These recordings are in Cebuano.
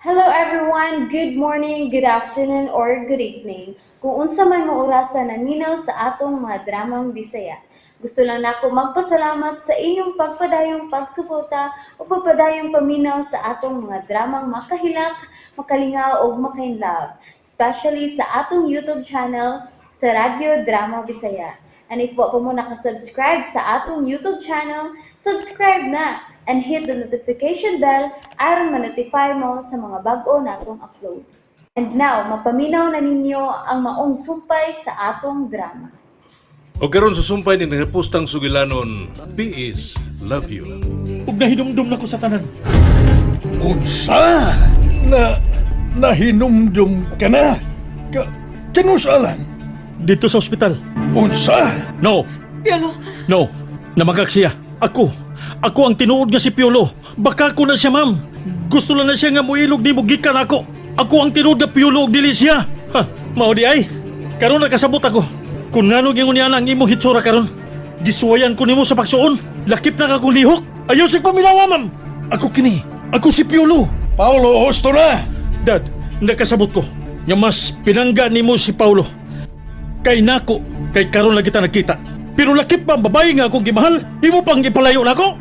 Hello everyone! Good morning, good afternoon, or good evening. Kung unsa man mo orasa naminaw sa atong mga dramang Bisaya. Gusto lang nako magpasalamat sa inyong pagpadayong pagsuporta o pagpadayong paminaw sa atong mga dramang makahilak, makalingaw ug makainlove, especially sa atong YouTube channel sa Radyo Drama Bisaya. And if wa pa mo nakasubscribe sa atong YouTube channel, subscribe na and hit the notification bell aron ma-notify mo sa mga bag-o natong uploads. And now, mapaminaw na ninyo ang maong sumpay sa atong drama. O karon sa sumpay ni nangapustang sugilanon, P is Love You. Ug nahinumdum na ko sa tanan. Unsa? Na nahinumdum ka na? Kanusa lang? Dito sa ospital. Unsa? No, Piolo, no. Namagak siya. Ako. Ako ang tinuod nga si Piolo. Baka ko na siya, ma'am. Gusto lang na siya nga muilog nimo gikan ako. Ako ang tinuod nga Piolo ug dili siya. Ha, mao di ay. Karon nakasabot ako. Kung ngano gingon niya ang imong hitsura karon. Gisuwayan ko nimo sa pagsuon. Lakip na ka kong lihok. Ayaw sig paminawa, ma'am. Ako kini. Ako si Piolo. Paulo, husto na! Dad, nakasabot ko. Nga mas pinangga nimo si Paulo. Kay nako, kay karon lang kita nagkita. Pero lakip pa ang babae nga akong gimahal. Imo pang ipalayo nako.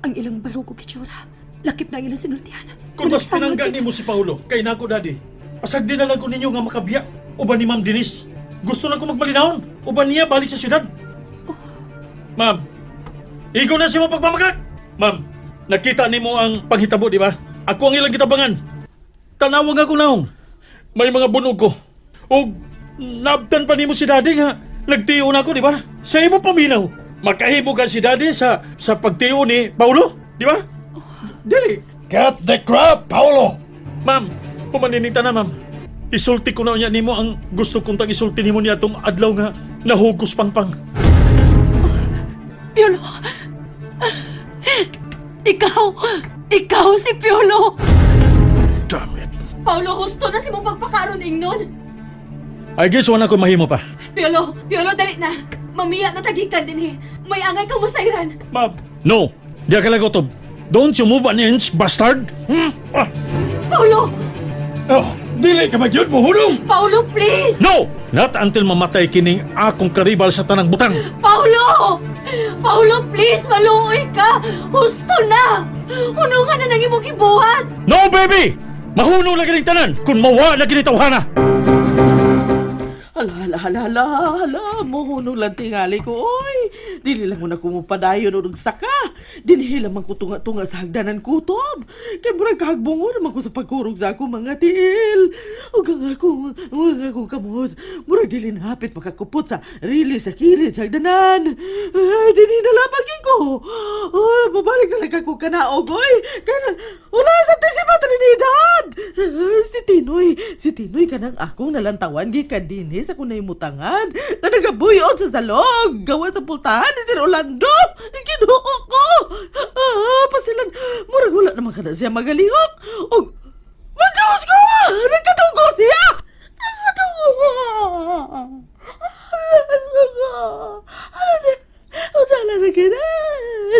Ang ilang barugo kitsura. Lakip na ang ilang sinultihan. Kung mas Managsama pinangga gyud. nimo si Paulo, kay nako, Daddy. Pasag di na lang ko ninyo nga makabiya. Uban ni Ma'am Denise. Gusto lang ko magmalinahon. Uban niya balik sa syudad. Ma'am, ikaw na siya mo pagmamakak. Ma'am, nakita nimo ang panghitabo, di ba? Ako ang ilang gitabangan. Tanawang ako naong. May mga bunog ko. Og nabtan pa nimo si Daddy nga nagtiyo na ako, di ba? Sa imo paminaw. Makahimo ka si Daddy sa pagtiyo ni Paulo, di ba? Dili. Cut the crap, Paulo! Ma'am, humaninita na, ma'am. Isulti ko na niya nimo ang gusto kong tang isulti nimo niya atong adlaw nga nahugos pangpang. Piolo! Ikaw! Ikaw si Piolo! Damn it. Paulo, husto na sa imong pagpakaron ingnon! I guess wala ko mahimo pa. Piolo! Piolo, dali na! Mamiya na ta gikan dinhi. May angay kang masayran. Ma'am. No. Di ka lagotob. Don't you move an inch, bastard. Ah. Paulo! Oh, dili ka magyud mo hunong! Paulo, please! No! Not until mamatay kining akong karibal sa tanang butang. Paulo! Paulo, please! Maluoy ka! Husto na! Hunungan na nang imong gibuhat! No, baby! Mahunong na kining tanan kung mawa na kini tawhana. Hala, hala, hala, hala, hala, mohunong lang tingali ko, oy. Dili lang mo na kumupadayon og saka. Dinhi lang man ko tunga-tunga sa hagdanan kutob. Kay murag kahagbungo naman ko sa pagkurog sa akong mga tiil. Ug ang akong kamot, murag dili na hapit makakupot sa rili sa kilid sa hagdanan. Ay, dinhi na labag gyud ko. Oy, mabalik na lang ako kanaog, oy. Kay wala sa si Trinidad. Ay, si Tinoy, si Tinoy kanang akong nalantawan gikan dinhi sa kunay mutangan. Nga nagabuyon sa salog. Gawa sa pultahan ni Sir Orlando. Ginoo ko. Ah, pasilan. Murag wala naman kana siya magalihok. Og, Diyos ko! Nagkadugo siya! Nagkadugo! Nagkadugo! Unsa na kina?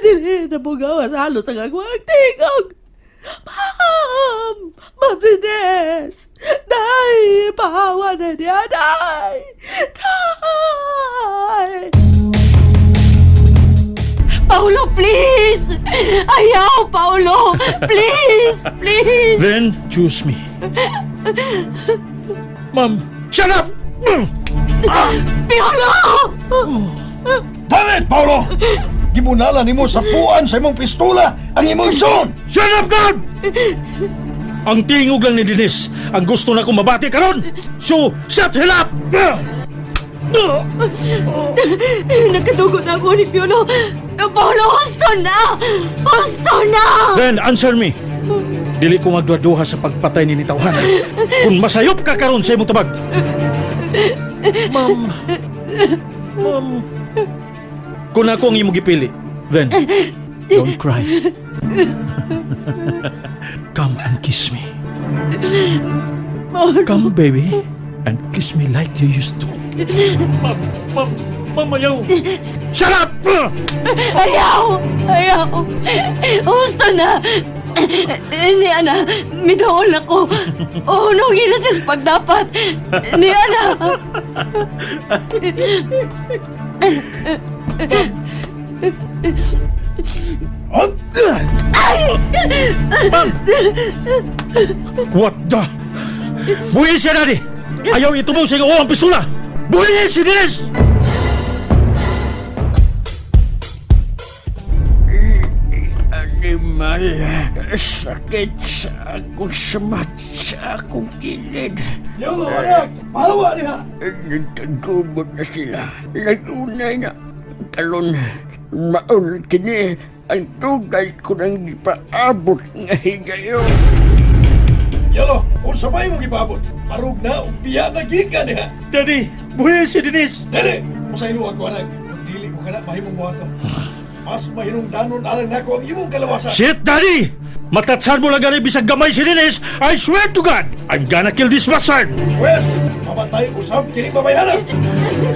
Dili na bugawa sa halos ang agwang tingog. Ma'am! Ma'am Dines! Day! Pahawa na niya! Day! Day! Paulo, please! Ayaw, Paulo! Please! Please! Then, choose me. Ma'am, shut up! Piolo! Damn it, Paulo! Gibunala nimo sa puan sa imong pistola ang imong igsoon! Shut up, Dad! Ang tingog lang ni Denise ang gusto na kong mabati karon. So, shut hell up! Nagkadugo na ako ni Piolo. Paulo, husto na! Husto na! Then, answer me. Dili ko magduha sa pagpatay ni Tawhana. Kung masayop ka karon sa imong tubag. Ma'am. Ma'am. Kung ako ang imong gipili, then don't cry. Come and kiss me. Paulo. Come, baby, and kiss me like you used to. Ma'am, ma'am, ma'am, ayaw. Shut up! Ayaw! Ayaw! Husto na! Ni ana, midaol ako. Hunungin na siya sa pagdapat. Ni ana. What the? Buhiin siya, Daddy! Ayaw itubong sa iyong ang pistola! Buhiin si Denise! Animal, sakit sa akong sumat sa akong kilid. Yolo, anak! Pahawa niya! Nagkagubot na sila. Nagunay na. Karon, maon kini ang tugay ko nang gipaabot nga higayon. Yolo, unsa ba imong gipaabot? Marug na ug biya na gikan niya. Daddy, buhiin si Denise! Dili! Pasayloa ko, anak. Kung dili ko kana mahimong buhaton. Mas mahinungdanon alang nako ang imong kalawasan. Shit, Daddy! Matatsan mo lang gani bisag gamay si Denise! I swear to God! I'm gonna kill this bastard! Wes, mamatay usab kining babayhana.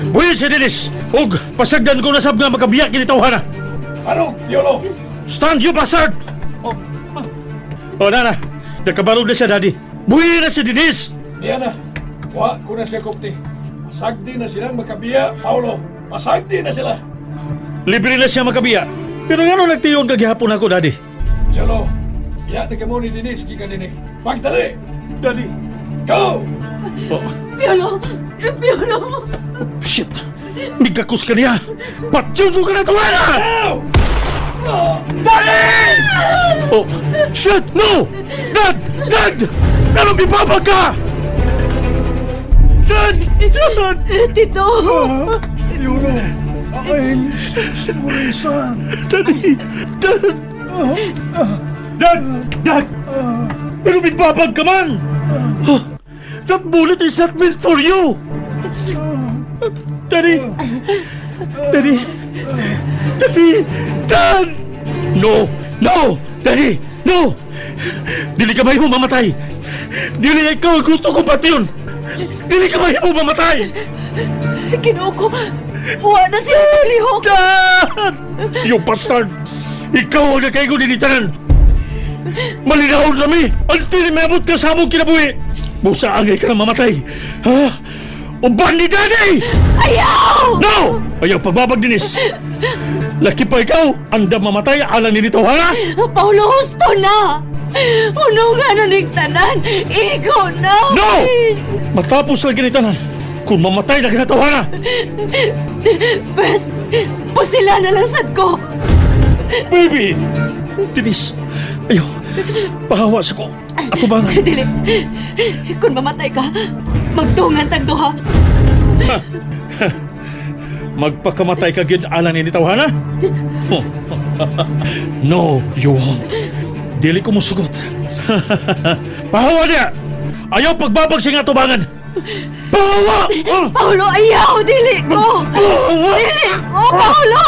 Buhiin si Denise! Ug pasagdan ko na sab nga makabiyak kini tawhana! Marug, Yolo. Stand you, bastard! Oh, oh nana. Nakabarog na siya, Daddy. Buhiin na si Denise! Niya na. Wa ko na siya kupti. Masagdi na silang makabiya, Paulo. Masagdi na sila. Libre na siya makabiya. Pero nga nagtiyon kagihapon ako, Daddy. Yolo, biya na kamo ni Denise gikan dinhi. Pagdali! Daddy. Go! Oh, Piolo! Piolo! shit. Nigakos ka niya. Patyon mo ka na tuwana! Ow! Daddy! Oh, shit! No! Dad! Dad! Anong ibabag ka? Dad! Dad! Tito! Yolo, I'm sorry, son. Daddy! Dad! Dad! Dad! Anong ibabag ka man? Oh, that bullet is not meant for you! Daddy! Daddy! Daddy! Dad! No! No! Daddy! No! Dili ka ba mamatay? Dili ikaw ang gusto kong patyon! Dili ka ba mamatay? Ginoo ko! Wa na siya lihok! Dad! You bastard! Ikaw ang nakaigo ni tanan! Malinahon kami! Until may abot ka sa among kinabuhi! Busa angay ka na mamatay! Ha? Uban ni Daddy! Ayaw! No! Ayaw pagbabag, Denise! Laki pa ikaw! Andam mamatay alang ni nito, ha? Paulo, husto na! Hunungan na ning tanan! Ikaw na! No! Please! Matapos lang ginitanan, kung mamatay na kinatawa na! Pres, pusila na lang sad ko! Baby! Denise, ayaw, pahawa sa ko. Ato ba nga? Dili, kung mamatay ka, magtungan tag duha. Magpakamatay ka gid alang ni tawhana? No, you won't. Dili ko musugot. Pahawa niya! Ayaw pagbabag sa nga tubangan! Pahawa! Ah! Paulo, ayaw! Dili ko! Pahawa! Dili ko, Paulo!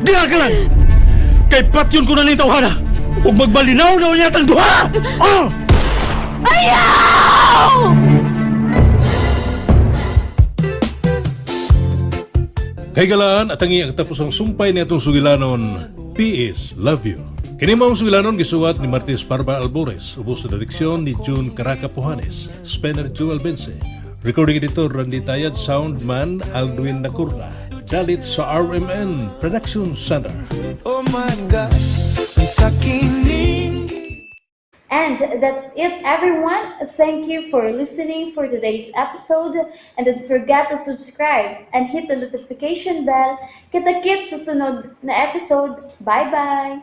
Diha ka lang! Kay patyon ko na ni tawhana! Ug magmalinaw na niya tang duha! Ah! Ayaw! Kay galaan at ang tapos ang sumpay ni atong sugilanon, PS Love You. Kini maong sugilanon gisuwat ni Martis Barba Albores, ubos sa direksyon ni June Caraca Pujanes, Spencer Jewel Bense, recording editor Randy Tayad, soundman Aldwin Nakurna, dalit sa RMN Production Center. Oh my God, ang sakining And that's it, everyone. Thank you for listening for today's episode. And don't forget to subscribe and hit the notification bell. Kita-kits sa sunod na episode. Bye-bye!